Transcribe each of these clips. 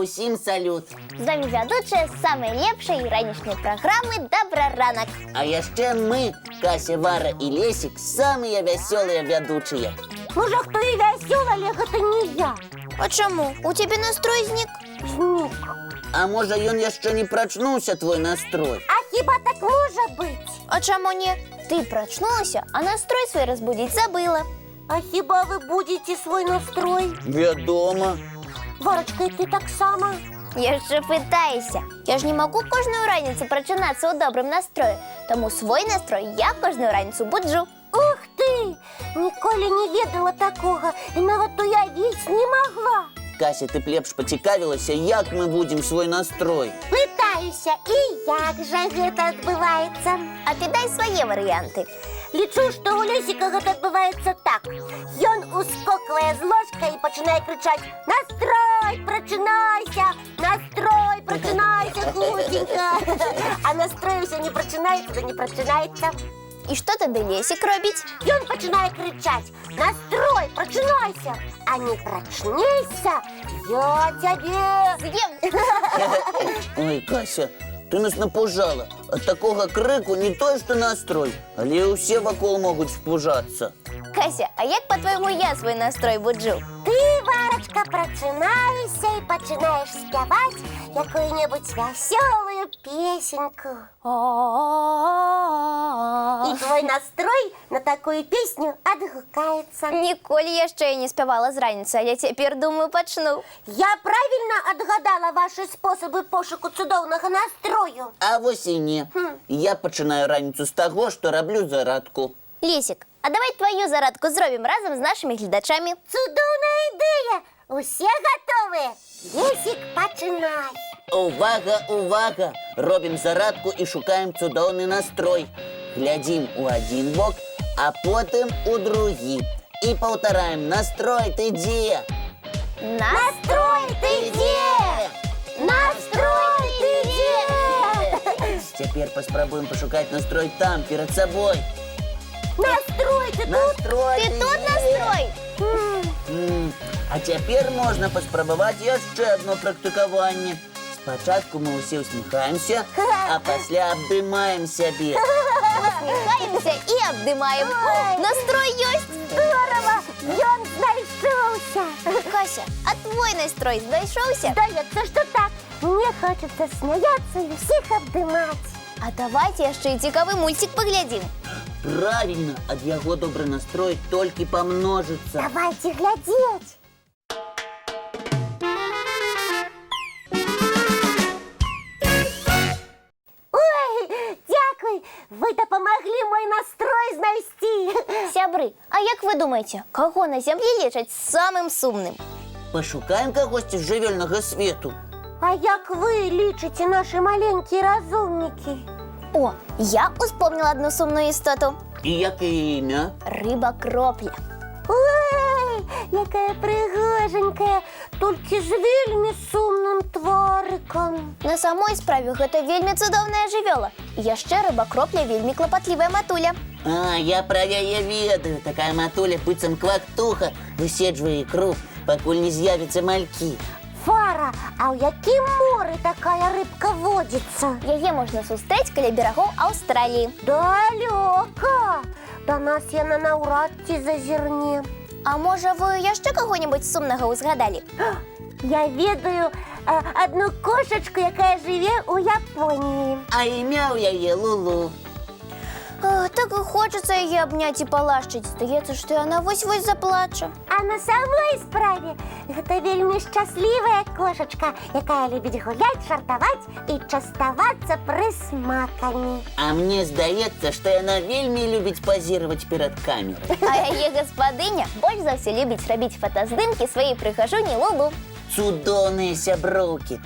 Усім салют. З вамі вядучыя самай лепшай ранішняй праграмы «Дабраранак». А яшчэ мы, Кася, Вара і Лесік, самыя вясёлыя вядучыя. Можа, хто і вясёлы, але гэта не я. А чаму? У цябе настрой знік? Знік. А можа, ён яшчэ не прачнуўся, твой настрой? А хіба так можа быць? А чаму не? Ты прачнулася, а настрой свой разбудзіць забыла. А хіба вы будзіце свой настрой? Вядома. Варачка, і ты таксама? Яшчэ пытаешся. Я ж не магу кожную раніцу прачынацца ў добрым настроі, таму свой настрой я кожную раніцу буджу. Ух ты! Ніколі не ведала такога і нават уявіць не магла. Кася, ты б лепш пацікавілася, як мы будзім свой настрой. Пытаюся, і як жа гэта адбываецца? А ты дай свае варыянты. Лічу, што ў Лесіка гэта адбываецца так. Ён ускоквае з ложка і пачынае крычаць: «Настрой, прачынайся! Настрой, прачынайся, хуценька!» А настрой усё не прачынаецца, да не прачынаецца. І што тады Лесік робіць? Ён пачынае крычаць: «Настрой, прачынайся! А не прачнешся, я цябе З'ем! Ой, Кася, ты нас напужала. Ад такога крыку не той што настрой, але і ўсе вакол могуць спужацца. Кася, а як, па-твойму, я свой настрой буджу? Ты, Варачка, прачынаешся і пачынаеш спяваць якую-небудзь вясёлую песеньку. І твой настрой на такую песню адгукаецца. Ніколі яшчэ я не спявала з раніцы, але цяпер, думаю, пачну. Я правільна адгадала вашы спосабы пошуку цудоўнага настрою? А вось і не. Я пачынаю раніцу з таго, што раблю зарадку. Лесік, а давай твою зарадку зробім разам з нашымі гледачамі. Цудоўная ідэя! Усе гатовыя? Лесік, пачынай! Увага, увага! Робім зарадку і шукаем цудоўны настрой. Глядзім у адзін бок, а потым у другі. І паўтараем: «Настрой, ты дзе?» Настрой, ты дзе? Настрой, ты дзе? Цяпер паспрабуем пашукаць настрой там, перад сабой. Настрой, ты тут? Настрой, Ты тут, дзе? настрой? А цяпер можна паспрабаваць яшчэ адно практыкаванне. Спачатку мы ўсе усміхаемся, а пасля абдымаем сябе. Усміхаемся і абдымаем. Ой. Настрой ёсць! Здорава! Ён знайшоўся! Кася, а твой настрой знайшоўся? Здаецца, што так. Мне хочацца смяяцца і ўсіх абдымаць. А давайце яшчэ і цікавы мульцік паглядзім. Правільна, ад яго добры настрой толькі памножыцца. Давайце глядзець. Ой, дзякуй, вы дапамаглі мой настрой знайсці. Сябры, а як вы думаеце, каго на зямлі лічаць самым сумным? Пашукаем кагосьці з жывёльнага свету. А як вы лічыце, нашы маленькія разумнікі? О, я успомніла адну сумную істоту. І як яе імя? Рыба кропля. Ой, якая прыгожанькая, толькі з вельмі сумным тварыкам. На самой справе гэта вельмі цудоўная жывёла. І яшчэ рыба кропля вельмі клапатлівая матуля. А, я пра яе ведаю. Такая матуля быццам квактуха выседжвае ікру, пакуль не з'явяцца малькі. Вара, а ў якім моры такая рыбка водзіцца? Яе можна сустрэць каля берагоў Аўстраліі. Далёка. Да нас яна наўрад ці зазірне. А можа, вы яшчэ каго-небудзь сумнага ўзгадалі? Я ведаю адну кошачку, якая жыве ў Японіі. А імя ў яе Лулу. Ах, так і хочацца яе абняць і палашчыць. Здаецца, што яна вось-вось заплача. А на самой справе гэта вельмі шчаслівая кошачка, якая любіць гуляць, жартаваць і частавацца прысмакамі. А мне здаецца, што яна вельмі любіць пазіраваць перад камерай. А яе гаспадыня больш за ўсё любіць рабіць фотаздымкі сваёй прыгажуні Лулу. Цудоўныя сяброўкі.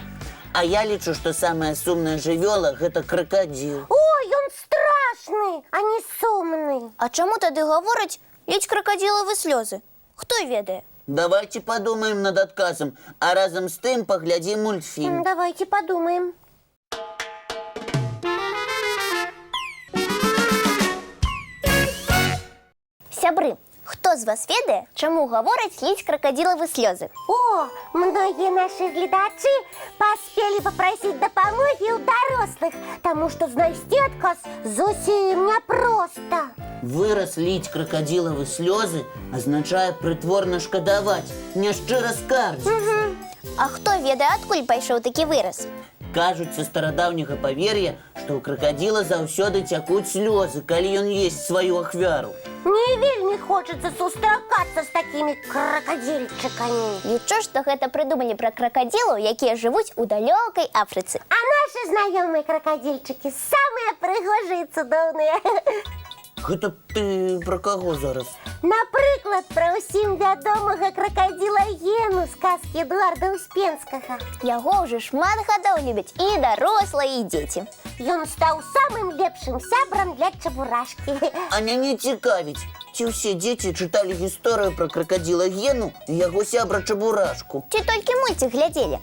А я лічу, што самая сумная жывёла — гэта кракадзіл. Ой, ён страшны, а не сумны. А чаму тады гавораць: «Ліць кракадзілавы слёзы»? Хто ведае? Давайце падумаем над адказам, а разам з тым паглядзім мультфільм. Давайце падумаем. Сябры, Хто з вас ведае, чаму гавораць ліць кракадзілавы слёзы? О, многія нашы гледачы паспелі папрасіць дапамогі ў дарослых, таму што знайсці адказ зусім няпроста. Выраз ліць кракадзілавы слёзы азначае прытворна шкадаваць, няшчыра скардзіцца. А хто ведае, адкуль пайшоў такі выраз? Кажуць са старадаўняга павер'я, што ў кракадзіла заўсёды цякуць слёзы, калі ён есць сваю ахвяру. Не вельмі хочацца сустракацца з такімі кракадзільчыкамі. Лічу, што гэта прыдумалі пра кракадзілаў, якія жывуць у далёкай Афрыцы. А нашы знаёмыя кракадзільчыкі самыя прыгожыя і цудоўныя. Гэта ты пра каго зараз? Напрыклад, пра ўсім вядомага кракадзіла Гену з казкі Эдуарда Успенскага. Яго ўжо шмат гадоў любяць і дарослыя, і дзеці. Ён стаў самым лепшым сябрам для Чабурашкі. А мяне цікавіць, ці ўсе дзеці чыталі гісторыю пра кракадзіла Гену і яго сябра Чабурашку. Ці толькі мульцік глядзелі.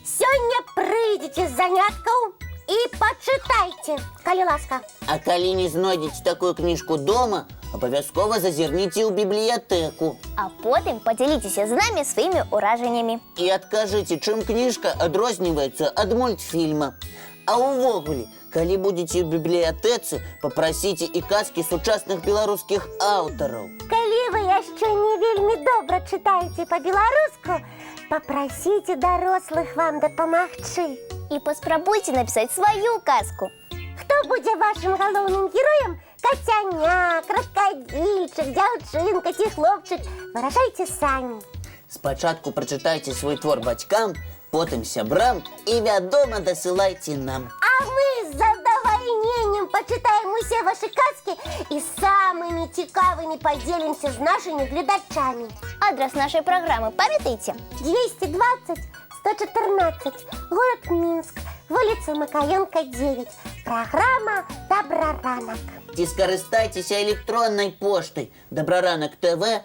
Сёння прыйдзеце з заняткаў і пачытайце, калі ласка. А калі не знойдзеце такую кніжку дома, абавязкова зазірніце ў бібліятэку. А потым падзяліцеся з намі сваімі ўражаннямі. І адкажыце, чым кніжка адрозніваецца ад мультфільма. А ўвогуле, калі будзеце ў бібліятэцы, папрасіце і казкі сучасных беларускіх аўтараў. Калі вы яшчэ не вельмі добра чытаеце па-беларуску, папрасіце дарослых вам дапамагчы. І паспрабуйце напісаць сваю казку. Хто будзе вашым галоўным героем? Кацяня, кракадзільчык, дзяўчынка ці хлопчык, вырашайце самі. Спачатку прачытайце свой твор бацькам, потым сябрам і, вядома, дасылайце нам. А мы з задавальненнем пачытаем усе вашы казкі і самымі цікавымі падзелімся з нашымі гледачамі. Адрас нашай праграмы памятаеце? 220 114, город Минск, улица Макаенко, 9. Программа «Дабраранак». Ці скарыстайцеся электроннай поштай дабраранак тв@gmail.com.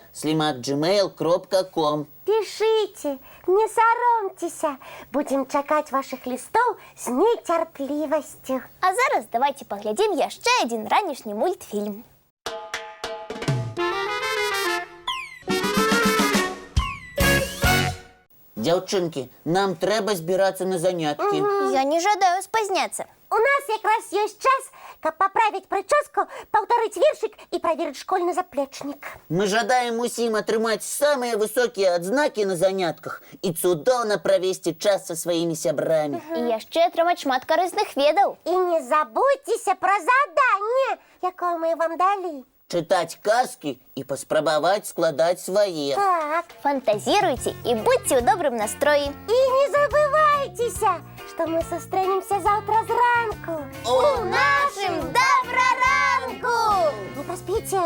Пішыце, не саромцеся. Будзем чакаць вашых лістоў з нецярплівасцю. А зараз давайте паглядзім яшчэ адзін ранішні мультфільм. Дзяўчынкі, нам трэба збірацца на заняткі. Я не жадаю спазняцца. У нас якраз ёсць час, каб паправіць прычоску, паўтарыць вершык і праверыць школьны заплечнік. Мы жадаем усім атрымаць самыя высокія адзнакі на занятках і цудоўна правесці час са сваімі сябрамі. І яшчэ атрымаць шмат карысных ведаў. І не забудзьцеся пра заданне, якое мы вам далі. Чытаць казкі і паспрабаваць складаць свае. Так. Фантазіруйце і будзьце ў добрым настроі. І не забывайцеся, што мы сустрэнемся заўтра зранку. У нашым Дабраранку! Не проспіце.